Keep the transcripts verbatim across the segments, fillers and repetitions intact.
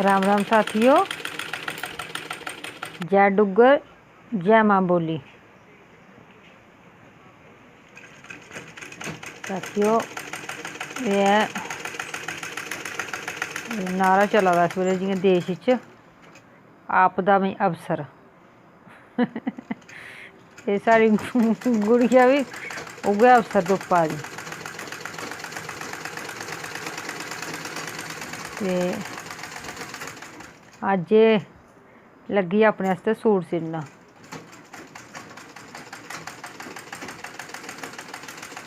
राम राम साथियो, जय डुग्गर, जय मां बोली। साथियो, एह् ऐ नारा चला दा इस बेल्लै, जि'यां देश च आपदा में अवसर। एह् साढ़ी गुड़िया बी उ'ऐ अवसर तुप्पा दी। ते अज्ज एह् लग्गी अपने आस्तै सूट सिलना।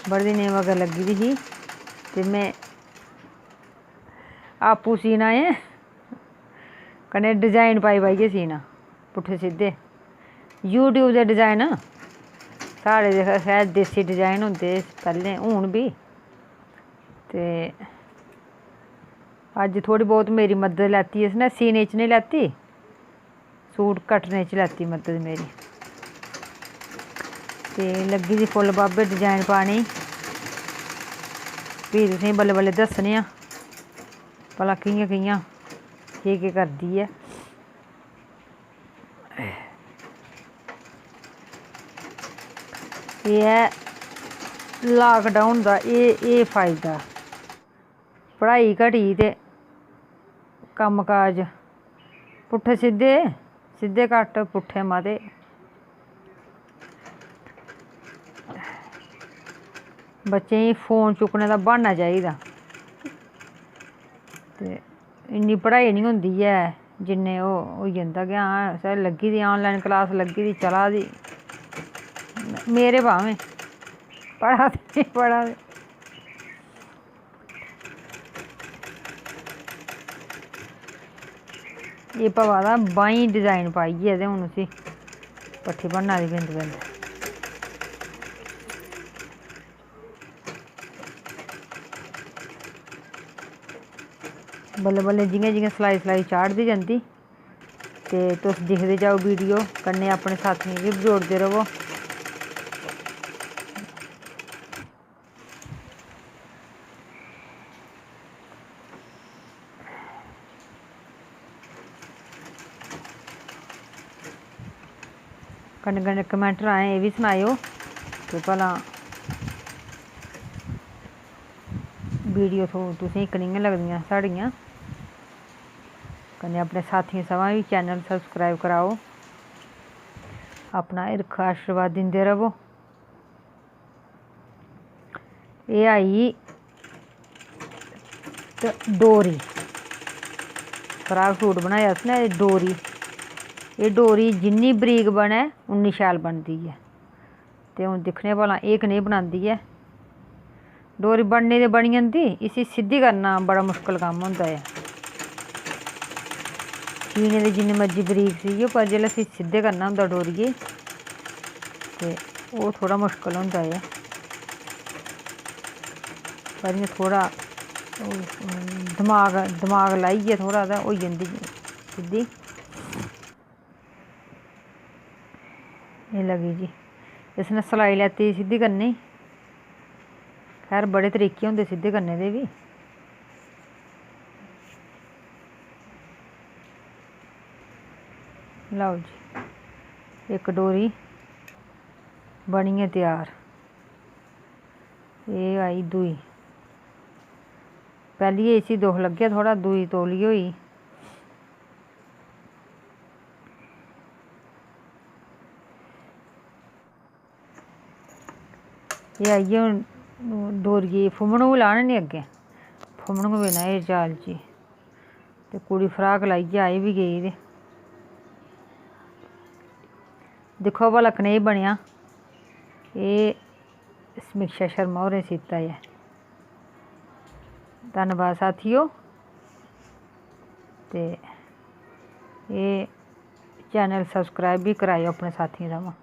बड़े दिनें मगर लग्गी दी ही ते में आपूं सीना ऐ, कन्नै डिजाइन पाई पाइयै सीना, पुट्ठे सिद्धे। YouTube दे डिजाइन, साढ़े ते खैर देसी डिजाइन होंदे पैह्लें, हून बी। ते अज्ज थोह्ड़ी बहुत मेरी मदद लैती इसने, सीने च निं लैती, सूट कट्टने च लैती मदद मेरी। ते लग्गी दी फुल्ल बाबे डिजाइन पाने गी। फ्ही तुसेंगी बल्लें बल्लें दस्सने आं भला कि'यां कि'यां, केह् केह् करदी ऐ। एह् ऐ lockdown दा, एह्, एह् फायदा। पढ़ाई घटी ते कम्म काज पुट्ठे सिद्धे, सिद्धे घट्ट, पुट्ठे मते। बच्चें गी फोन चुक्कने दा ब्हान्ना चाहिदा। ते इन्नी पढ़ाई निं होंदी ऐ जिन्ने ओह् होई जंदा कि हां, असें लग्गी दी online class लग्गी दी, चला दी। मेरे भामें पढ़ा दे, पढ़ा दे। एह् पवा दा बाहीं design पाइयै ते हून उसी पट्ठी भन्ना दी बिंद बिंद। बल्लें बल्लें जि'यां जि'यां सलाई, सलाई चाढ़दी जंदी ते तुस दिखदे जाओ video, कन्नै अपने साथियें गी बी जोड़दे र'वो। कन्नै कन्नै comment राहें एह् बी सनाएओ कि भला video थो-, तुसेंगी कनेहियां लगदियां साढ़ियां। कन्नै अपने साथियें सवां बी channel subscribe कराओ, अपना हिरख आशीर्वाद दिंदे र'वो। एह् आई ते डोरी, फ्राक सूट बनाया असें ना, एह् डोरी, एह् डोरी जिन्नी बरीक बनै उन्नी शैल बनदी ऐ। ते हून दिक्खने आं भला एह् कनेही बनांदी ऐ। डोरी बनने ते बनी जंदी, इसी सिद्धी करना बड़ा मुश्कल कम्म होंदा ऐ। सीने दे जिन्ने मर्जी बरीक सीओ, पर जेल्लै इसी सिद्धे करना होंदा डोरियै, ते ओह् थोह्ड़ा मुश्कल होंदा ऐ। पर इ'यां थोह्ड़ा ओह् दमाग, दमाग लाइयै थोह्ड़ा तां होई जंदी सिद्धी। एह् लगी जी, इसने सलाई लैती सिद्धी करने गी। खैर, बड़े तरीके होंदे सिद्धे करने दे बी। लैओ जी, इक डोरी बनियै त्यार। एह् आई दूई। पैह्ली इसी दुख लग्गेआ थोह्ड़ा, दूई तौली होई। एह् आई गे हून डोरिये गी फुम्मनू बी लाने नी अग्गें, फुम्मनू बी ना एह् जाल च। ते कुड़ी फ्राक लाइयै आई बी गेई ते दिक्खो भला कनेही बनेआ। एह् समीक्षा शर्मा होरें सीता ऐ। धन्नबाद साथियो। ते एह् channel subscribe बी कराएओ अपने साथियें थमां।